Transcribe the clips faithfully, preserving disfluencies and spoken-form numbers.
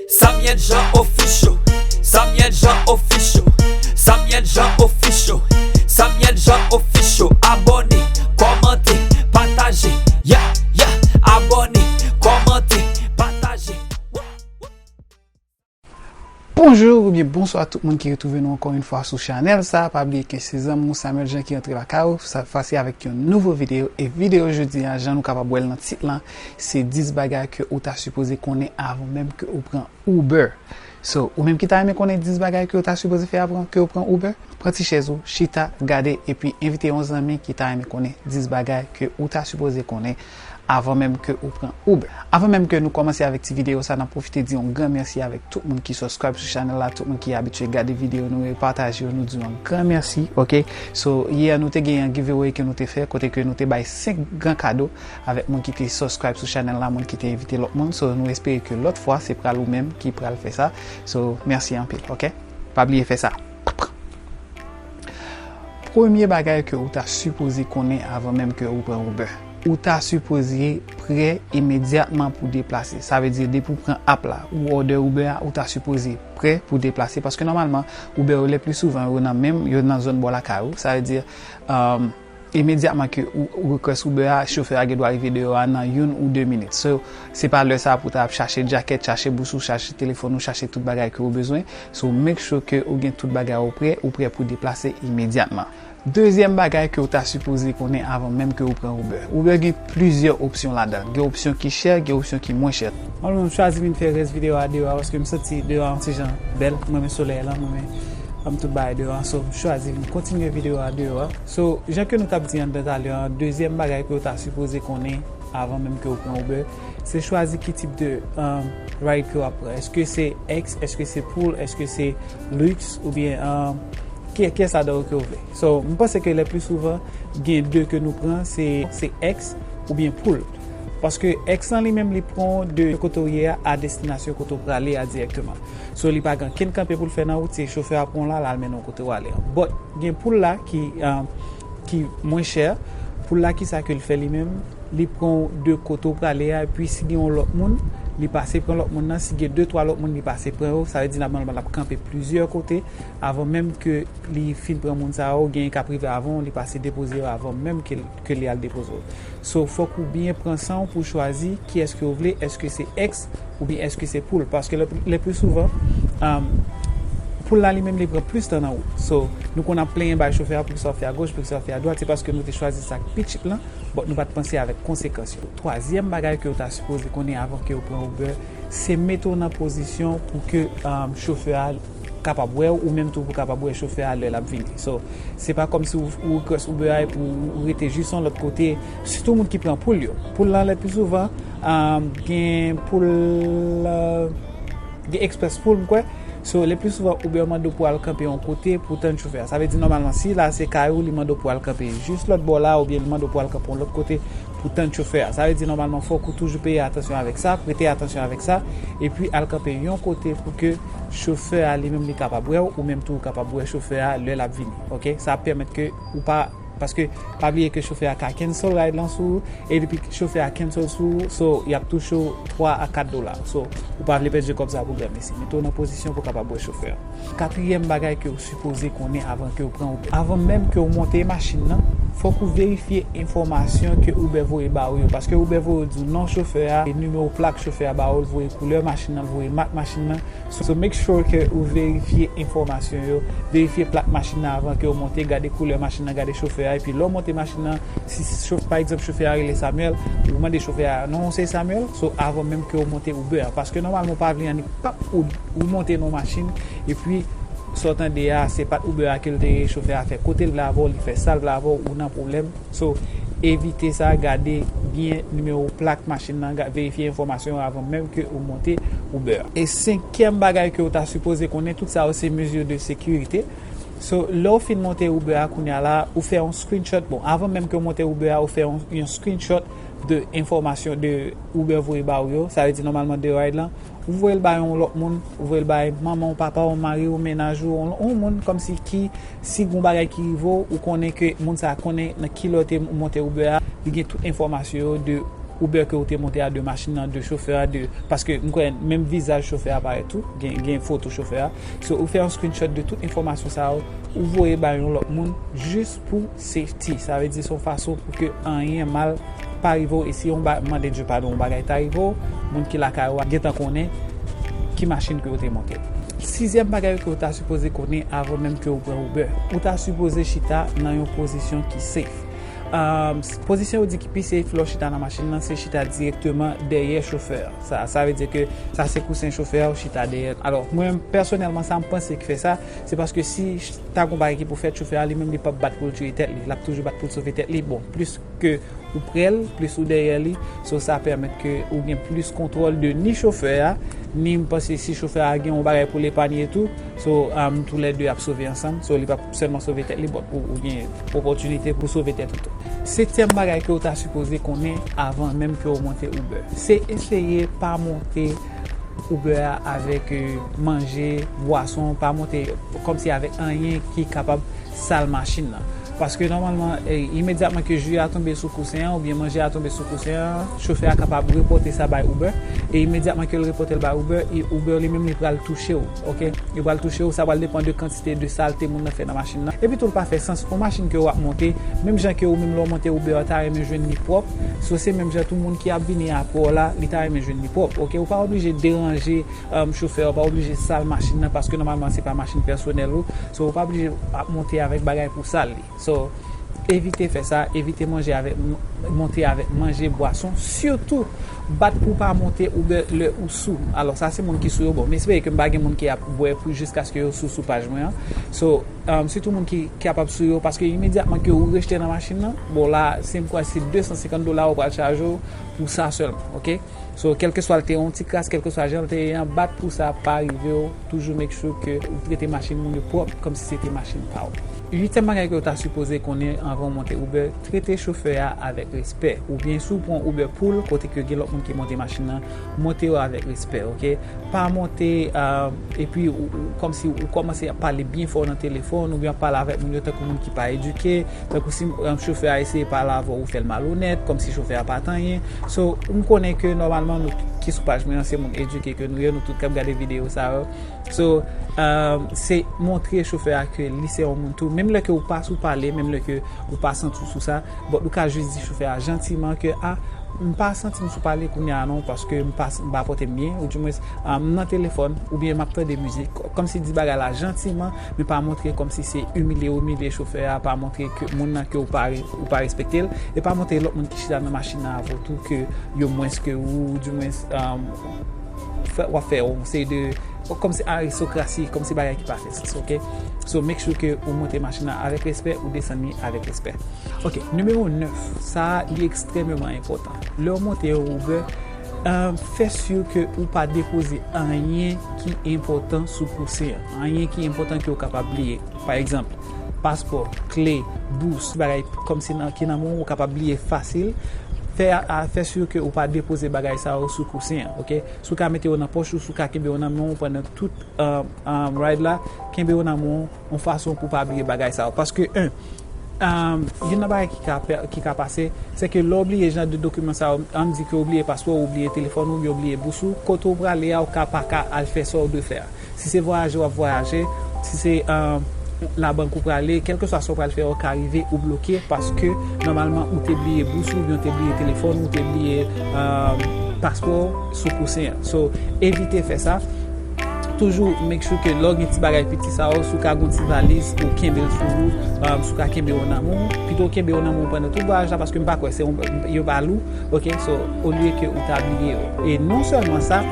Samyèt Jean Official, Samyèt Jean Official, Samyèt Jean Official, Samyèt Jean Official. Abòne, kòmante, pataje. Yeah, yeah. Abòne, kòmante, pataje. Bonjou oubyen bonswa tout moun ki retwouve nou ankò yon fwa sou chanèl sa. Pa bliye ke se zanmi w Samuel Jean ki antre lakay ou, sa fwa si avèk yon nouvo videyo. E videyo jodi a, jan nou kapab wè l nan tit lan, se dis bagay ke ou ta sipoze konnen avan menm ke ou pran Uber. So, ou menm ki ta renmen konnen dis bagay ke ou ta sipoze fè avan ke ou pran Uber, pran ti chèz ou, chita, gade, epi envite yon zanmi ki ta renmen konnen dis bagay ke ou ta sipoze konnen avan menm ke ou pran Uber. Avan menm ke nou kòmanse avèk ti videyo sa, n ap pwofite di yon gran mèsi avèk tout moun ki subscribe sou chanèl la, tout moun ki abitye gade videyo nou e pataje yo, nou di yon gran mèsi, oke? So, yè nou te gen yon giveaway ke nou te fè, kote ke nou te bay senk gran kado avèk moun ki te subscribe sou chanèl la, moun ki te envite lòt moun. So, nou espere ke lòt fwa, se pral ou menm ki pral fè sa. So, mèsi anpil, oke? Pa bliye fè sa. Premye bagay ke ou ta sipoze konnen avan menm ke ou pran Uber. Ou ta sipoze prè imedyatman pou deplase. Sa vle di, depi ou pran app la, ou òdè Uber a, ou ta sipoze prè pou deplase. Paske nòmalman, Uber yo le pli souvan, yo nan menm, yo nan zòn bò lakay ou. Sa vle di, um, imedyatman ke ou, ou request Uber a, chofè a gen dwa rive deyò a nan youn ou de minit. So, se pa lè sa pou ta ap chache djakèt, chache bous ou, chache telefòn ou, chache tout bagay ke ou bezwen. So, make sure ke ou gen tout bagay ou prè, ou prè pou deplase imedyatman. Dezyèm bagay ke ou ta sipoze konnen avan menm ke ou pran Uber. Uber gen plizyè opsyon ladan. Gen opsyon ki chè, gen opsyon ki mwen chè. Mwen menm, m chwazi vin fè rès videyo a deyò a paske m santi deyò a yon ti jan bèl. M renmen solèy lan, m renmen, um, tout bagay deyò a. So, m chwazi vin kontinye videyo a deyò a. So, jan ke nou t ap di anndan talè an, dezyèm bagay ke ou ta sipoze konnen avan menm ke ou pran Uber, se chwazi ki tip de, um, ride ke w ap pran. Èske se X, èske se pool, èske se luxe, oubyen, um, ki, kiyès ladan yo ke w vle. So, m panse ke le pli souvan, gen de ke nou pran, se, se X oubyen pool. Paske X lan li menm, li pran w de kote w ye a, a destinasyon kote w prale a dirèkteman. So, li pa gen ankenn kanpe pou l fè nan wout, se chofè a pran w la, l al mennen w kote w ale an. But, gen pool la ki, um, ki mwen chè. Pool la, kisa ke l fè li menm? Li pran w de kote w prale a, epi si gen yon lòt moun, li pase pran lòt moun nan. Si gen de, twa lòt moun, li pase pran yo. Sa vle di, nòmalman, l ap kanpe plizyè kote avan menm ke li fin pran moun sa yo. Genyen k ap rive avan w, li pase depoze yo avan menm ke, ke li al depoze w. So, fòk ou byen pran san w pou w chwazi kiyès ke w vle, èske se X oubyen èske se pool. Paske le, le pli souvan, um, pool la li menm li pran plis tan nan wout. So, nou konn ap plenyen bay chofè a poukisa w fè agoch, poukisa w fè adwat, se paske nou te chwazi sa k pi cheap lan, but nou pa t panse avèk konsekans yo. Twazyèm bagay ke w ta sipoze konnen avan ke w pran Uber, se mete w nan pozisyon pou ke, um, chofè a kapab wè w, ou menm tou pou kapab wè chofè a lè l ap vini. So, se pa kòmsi ou, ou request Uber a epi ou, ou rete jis yon lòt kote, sitou moun ki pran pool yo. Pool lan le pli souvan, um, gen pool, uh, gen express pool, m kwè. So, le pli souvan, Uber mande w pou al kanpe yon kote pou tann chofè a. Sa vle di, nòmalman, si la se kay ou, li mande w pou al kanpe jis lòt bò la, oubyen li mande w pou al kanpe yon lòt kote pou tann chofè a. Sa vle di, nòmalman, fòk ou toujou peye atansyon avèk sa, prete atansyon avèk sa, epi al kanpe yon kote pou ke chofè a li menm li kapab wè w, ou menm tou ou kapab wè chofè a lè l ap vini. Oke? Sa ap pèmèt ke ou pa, paske pa bliye ke chofè a ka cancel ride lan sou ou, e depi chofè a cancel sou ou, so, y ap touche w twa a kat dola. So, ou pa vle pèdi kòb sa pou granmesi. Mete w nan pozisyon pou w kapab wè chofè a. Katriyèm bagay ke w sipoze konnen avan ke w pran Uber. Avan menm ke w monte machin nan, fòk ou verifye enfòmasyon ke Uber voye ba ou yo. Paske Uber voye w di w non chofè a, e nimewo plak chofè a ba ou, l voye koulè machin nan, l voye mak machin nan. So, so make sure ke ou verifye enfòmasyon yo, verifye plak machin nan avan ke w monte, gade koulè machin nan, gade chofè a, epi lè w monte machin nan, si chof-, pa egzanp, chofè a rele Samuel, ou mande chofè a, "Non, se Samuel?" So, avan menm ke w monte Uber a, paske nòmalman w pa vle annik pap ou, ou monte nan machin, epi sa w tande a, se pa t Uber a ke l te ye, chofè a fè kote l vle avè w, li fè sa l vle avè w, ou nan pwoblèm. So, evite sa, gade byen nimewo plak machin nan, ga-, verifye enfòmasyon yo avan menm ke ou monte Uber. E senkyèm bagay ke w ta sipoze konnen, tout sa yo se mezi de sekirite. So, lè w fin monte Uber a kounye a la, ou fè yon screenshot. Bon, avan menm ke w monte Uber a, ou fè yon, yon screenshot de enfòmasyon de Uber voye ba ou yo. Sa vle di, nòmalman, de ride lan, ou voye l bay yon lòt moun, ou voye l bay manman w, papa w, mari w, mennaj ou, yon, yon moun kòmsi ki, si gon bagay ki rive w, ou konnen ke moun sa a konnen nan ki lè w te monte Uber a, li gen tout enfòmasyon yo de Uber ke ou te monte a, de machin nan, de chofè a, de, paske m kwè menm vizaj chofè a parèt tou, gen, gen foto chofè a. So, ou fè yon screenshot de tout enfòmasyon sa yo, ou voye bay yon lòt moun, jis pou safety. Sa vle di se yon fason pou ke anyen mal pa rive w, e si yon ba-, mande Dye padon, yon bagay ta rive w, moun ki lakay ou a gentan konnen ki machin ke ou te monte. Sizyèm bagay ke ou ta sipoze konnen avan menm ke ou pran Uber, ou ta sipoze chita nan yon pozisyon ki safe. Um, s-, pozisyon yo di ki pi safe lè w chita nan machin nan, se chita dirèkteman dèyè chofè a. Sa, sa vle di ke sa se kousen chofè a, ou chita dèyè. Alò, mwen, pèsonèlman, sa m panse ki fè sa, se paske si ch-, ta gon bagay ki pou fèt, chofè a li menm, li p ap bat pou l tiye tèt li. L ap toujou bat pou l sove tèt li. Bon, plis ke ou prè l, plis ou dèyè li, so sa pèmèt ke ou gen plis kontwòl de ni chofè a, ni m panse si chofè a gen yon bagay pou l epanye tou, so, um, toulède ap sove ansanm. So, li p ap sèlman sove tèt li, but ou, ou gen opòtinite pou sove tèt ou tou. Setyèm bagay ke ou ta sipoze konnen avan menm ke ou monte Uber, se eseye pa monte Uber a avèk, euh, manje, bwason, pa monte kòmsi avèk anyen ki kapab sal machin nan. Paske nòmalman, e, imedyatman ke ji a tonbe sou kousen an, oubyen manje a tonbe sou kousen an, chofè a kapab repòte sa bay Uber. E imedyatman ke l repòte l bay Uber, e Uber li menm li pral touche w, oke? Li pral touche w, sa pral depann de kantite de salte moun nan fè nan machin nan. Epi tou, l pa fè sans, yon machin ke w ap monte, menm jan ke ou menm lè w monte Uber, w ta renmen jwenn li pwòp. So, se menm jan tou moun ki ap vini apre w la, li ta renmen jwenn li pwòp, oke? Ou pa oblije deranje, um, chofè, ou pa oblije sal machin nan, paske nòmalman se pa machin pèsonèl ou. So, ou pa oblije ap monte avèk bagay pou sal li. So, evite fè sa, evite manje avèk, monte avèk manje, bwason, sitou bat pou pa monte Uber lè ou sou. Alò, sa se moun ki sou yo. Bon, m espere ke m pa gen moun ki ap bwè pou jiskaske yo sou, sou paj mwen an. So, um, sitou moun ki kapab sou yo, paske imedyatman ke ou rejte nan machin nan, bon, la, se m kwè se de san senkant dola yo pral chaje w pou sa sèlman, oke? So, kèlkeswa l te yon ti kras, kèlkeswa jan l te ye an, bat pou sa pa rive w, toujou make sure ke ou trete machin moun yo pwòp, kòmsi se te machin pa w. Uityèm bagay ke w ta sipoze konnen avan w monte Uber, trete chofè a avèk respè. Oubyen si w pran Uber Pool, kote ke gen lòt moun ki monte machin nan, monte yo avèk respè, oke? Pa monte, ah, epi ou, ou, kòmsi ou kòmanse ap pale byen fò nan telefòn, oubyen ap pale avèk moun yo tankou moun ki pa edike, tankou si, ah, chofè a eseye pale avè w, ou fè l malonèt, kòmsi chofè a pa t anyen. So, m konnen ke nòmalman nou ki sou paj mwen an, se moun edike ke nou ye, nou tout k ap gade videyo sa yo. So, um, se montre chofè a ke li se yon moun tou. Menm lè ke ou pa sou pale, menm lè ke ou pa santi w sou sa, but ou ka jis di chofè a jantiman ke, ah, m pa santi m sou pale kounye a non, paske m pa, m pa pote m byen, ou dimwens, um, m nan telefòn, oubyen m ap tande mizik. Kòmsi di bagay la jantiman, men pa montre kòmsi se imilye ou imilye chofè a, pa montre ke moun nan ke ou pa re-, ou pa respekte l, e pa montre lòt moun ki chita nan machin nan avè w tou ke yo mwens ke ou, ou dimwens, um, fè, w ap fè yon seri de, kòmsi aristokrasi, kòmsi bagay ki pa fè sans, oke? So, make sure ke ou monte machin nan avèk respè, ou desann li avèk respè. Oke, nimewo nèf, sa a, li ekstrèmeman enpòtan. Lè w monte yon Uber, um, fè si ke ou pa depoze anyen ki enpòtan sou kousen an. Anyen ki enpòtan ke w kapab bliye. Pa egzanp, paspò, kle, bous, bagay kòmsi nan, ki nan men w, ou kapab bliye fasil. Fè, a, fè si ke ou pa depoze bagay sa yo sou kousen an, oke? Si w ka mete yo nan pòch ou, si w ka kenbe yo nan men w pandan tout, um, um, ride la, kenbe yo nan men w, yon fason pou w pa bliye bagay sa yo. Paske, en, um, youn nan bagay ki ka pè-, ki ka pase, se ke lè w bliye jan de dokiman sa yo, ann di ke w bliye paspò, w bliye telefòn ou, oubyen w bliye bous ou, kote w prale a, ou ka pa ka al fè sa w dwe fè a. Si se vwayaje w ap vwayaje, si se, um, labank ou prale, kèlkeswa sa w pral fè a, ou ka rive ou bloke paske nòmalman ou te bliye bous ou, oubyen ou te bliye telefòn, ou te bliye, um, paspò sou kousen an. So, evite fè sa. Toujou make sure ke lè w gen ti bagay piti sa yo, si w ka gen yon ti valiz, ou kenbe l sou ou, um, si w ka kenbe yo nan men w, pito w kenbe yo nan men w pandan tout vwayaj la, paske m pa kwè se yon, yo pa lou, oke? So, olye ke ou ta bliye yo. E non sèlman sa,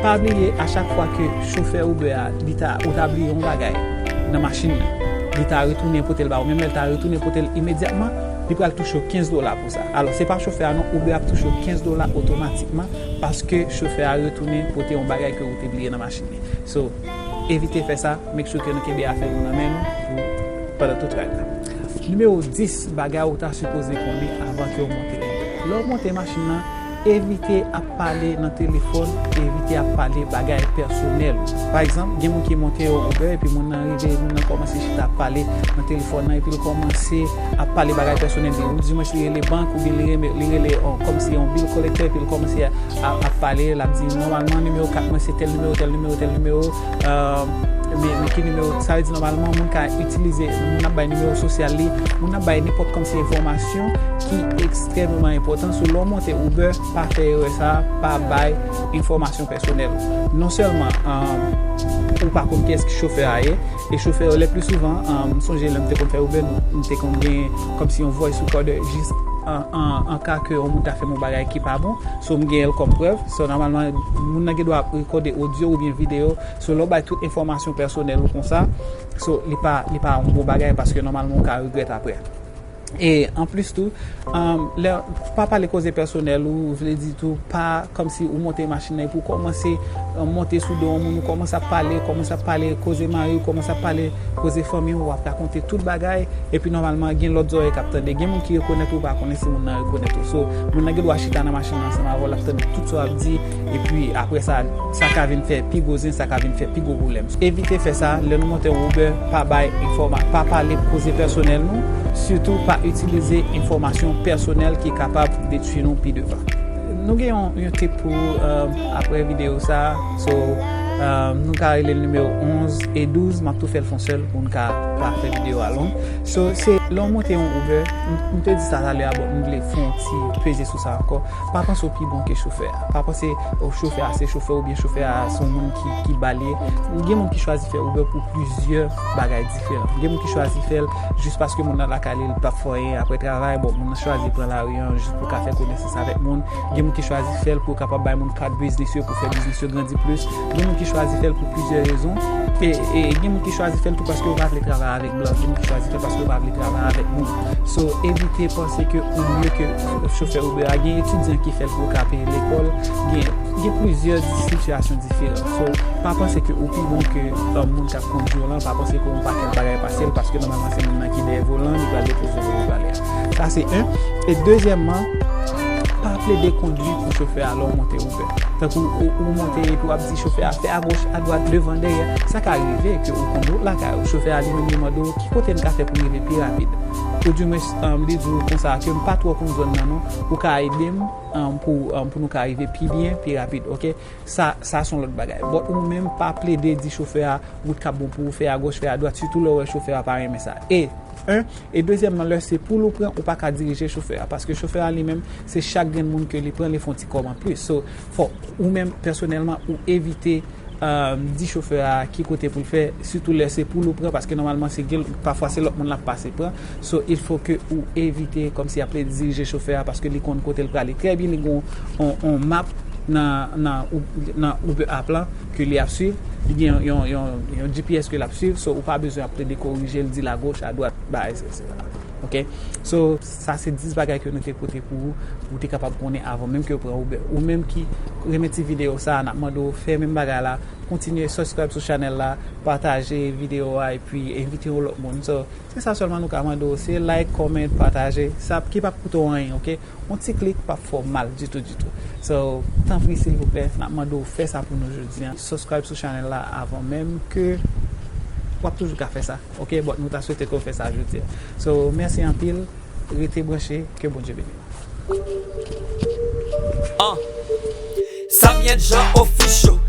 pa bliye a chak fwa ke chofè Uber a, li ta, ou ta bliye yon bagay nan machin nan, li ta retounen pote l ba ou, menm lè l ta retounen pote l imedyatman, li pral touche w kenz dola pou sa. Alò, se pa chofè a non, Uber ap touche w kenz dola otomatikman paske chofè a retounen pote yon bagay ke ou te bliye nan machin li. So, evite fè sa, make sure ke nou kenbe afè nou nan men nou pou, pandan tout ride la. Nimewo dis, bagay ou ta sipoze konnen avan ke w monte Uber. Lè w monte machin nan, Evite ap pale nan telefòn, evite ap pale bagay pèsonèl. Pa egzanp, gen moun ki monte yon Uber epi moun nan rive, moun nan kòmanse chita ap pale nan telefòn nan epi l kòmanse ap pale bagay pèsonèl li. Oudimwens li rele bank oubyen li rele, li rele, oh, kòmsi yon bill collector epi l kòmanse ap, ap pale, l ap di, "Nòmalman, nimewo kat mwen se tèl nimewo, tèl nimewo, tèl nimewo." Euh, men, men ki nimewo, sa vle di, nòmalman, moun ka itilize, moun ap bay nimewo sosyal li, moun ap bay nenpòt kòmsi enfòmasyon ki ekstrèmeman enpòtan. So, lè w monte Uber, pa fè erè sa, pa bay enfòmasyon pèsonèl. Non sèlman, euh, ou pa konn kiyès ki chofè a ye, e chofè yo, le pli souvan, euh, m sonje lè m te konn fè Uber, m te konn gen kòmsi yon voice recorder jis an, an, an ka ke yon moun ta fè m yon bagay ki pa bon. So, m genyen l kòm prèv. So, nòmalman, moun nan gen dwa ap rekòde odyo oubyen videyo. So, lè w bay tout enfòmasyon pèsonèl ou konsa, so, li pa, li pa yon bon bagay paske nòmalman ou ka regrèt apre. E anplis tou, um, lè, pa pale koze pèsonèl ou, vle di tou, pa kòmsi ou monte machin nan epi ou kòmanse, um, monte sou do yon moun, ou kòmanse ap pale, kòmanse ap pale koze mari w, kòmanse ap pale koze fanmi w, w ap rakonte tout bagay, epi nòmalman gen lòt zòrèy k ap tande. Gen moun ki rekonèt ou, ou pa konnen si moun nan rekonèt ou. So, moun nan gen dwa chita nan machin nan ansanm avè w, l ap tande tout sa w ap di, epi apre sa, sa ka vin fè pi gwo zen, sa ka vin fè pi gwo pwoblèm. Evite fè sa, lè nou monte yon Uber, pa bay enfòma-, pa pale koze pèsonèl nou, sitou pa itilize enfòmasyon pèsonèl ki kapab detwi nou pi devan. Nou gen yon, yon tip pou, euh, apre videyo sa, so, euh, nou ka rele l nimewo onz e douz, m ap tou fè l fon sèl pou n ka pa fè videyo a long. So, se lè w monte yon Uber, m, m te di sa talè a, bon, m vle fè yon ti peze sou sa ankò. Pa panse w pi bon ke chofè a. Pa panse, oh, chofè a se chofè oubyen chofè a se yon moun ki, ki ba l ye. Gen moun ki chwazi fè Uber pou plizyè bagay diferan. Gen moun ki chwazi fè l jis paske moun nan lakay li, li p ap fè anyen apre travay. Bon, moun nan chwazi pran lari an jis pou ka fè konesans avèk moun. Gen moun ki chwazi fè l pou kapab bay moun kat biznis yo, pou fè biznis yo grandi plis. Gen moun ki chwazi fè l pou plizyè rezon. E, e gen moun ki chwazi fè l tou paske yo pa vle travay avèk blan. Gen moun ki chwazi fè l paske yo pa vle travay avèk moun. So, evite panse ke ou mye ke chofè Uber a. Gen etidyan ki fè l pou yo ka peye lekòl. Gen, gen plizyè di-, sitiyasyon diferan. So, pa panse ke ou pi bon ke, um, moun k ap kondwi w lan. Pa panse ke yon pakèt bagay pase l paske nòmalman se moun nan ki dèyè volan, li pral depoze w kote w prale a. Sa se en. E dezyèmman, pa plede kondwi pou chofè a lè w monte Uber. Tankou ou, ou monte epi w ap di chofè a fè agoch, adwat, devan, dèyè. Sa ka rive ke ou konn wout lakay ou. Chofè a li menm li mande w ki kote n ka fè pou n rive pi rapid. Oudimwens, um, li di w konsa ke m pa twò konn zòn nan non, ou ka ede m, um, pou, um, pou nou ka rive pi byen, pi rapid, oke? Sa, sa se yon lòt bagay. But ou menm pa plede di chofè a wout k ap bon pou ou, fè agoch, fè adwat, sitou lè w wè chofè a pa renmen sa. E, en, e dezyèmman, lè se poul ou pran, ou pa ka dirije chofè a, paske chofè a li menm, se chak grenn moun ke li pran, li fè yon ti kòb anplis. So, fò ou menm, pèsonèlman, ou evite, euh, di chofè a ki kote pou l fè, sitou lè se poul ou pran, paske nòmalman, se gen, pafwa se lòt moun l ap pase pran. So, il faut que ou evite, kòmsi ap dirije chofè a, paske li konn kote l prale trè byen, li gen yon, yon, yon map nan, nan, nan Uber app lan ke li ap swiv. Li gen yon, yon, yon, yon G P S ke l ap swiv, so ou pa bezwen ap plede korije l, di l agoch, adwat, bagay, etsetera. Oke? So, sa se dis bagay ke nou te pote pou ou, pou w te kapab konnen avan menm ke w pran Uber. Ou menm ki renmen ti videyo sa, n ap mande w fè menm bagay la, kontinye subscribe sou chanèl la, pataje videyo a, epi envite yon lòt moun. So, se sa sèlman nou ka mande w, se like, comment, pataje, sa ki p ap koute w anyen, oke? Yon ti klik p ap fè w mal ditou, ditou. So, tanpri, silvouplè, n ap mande w fè sa pou nou jodi a. Subscribe sou chanèl la avan menm ke w ap toujou ka fè sa. Oke, but nou ta swete ke w fè sa jodi a. So, mèsi anpil. Rete branche. Ke Bondye beni w. An. Samyèt Jean Official.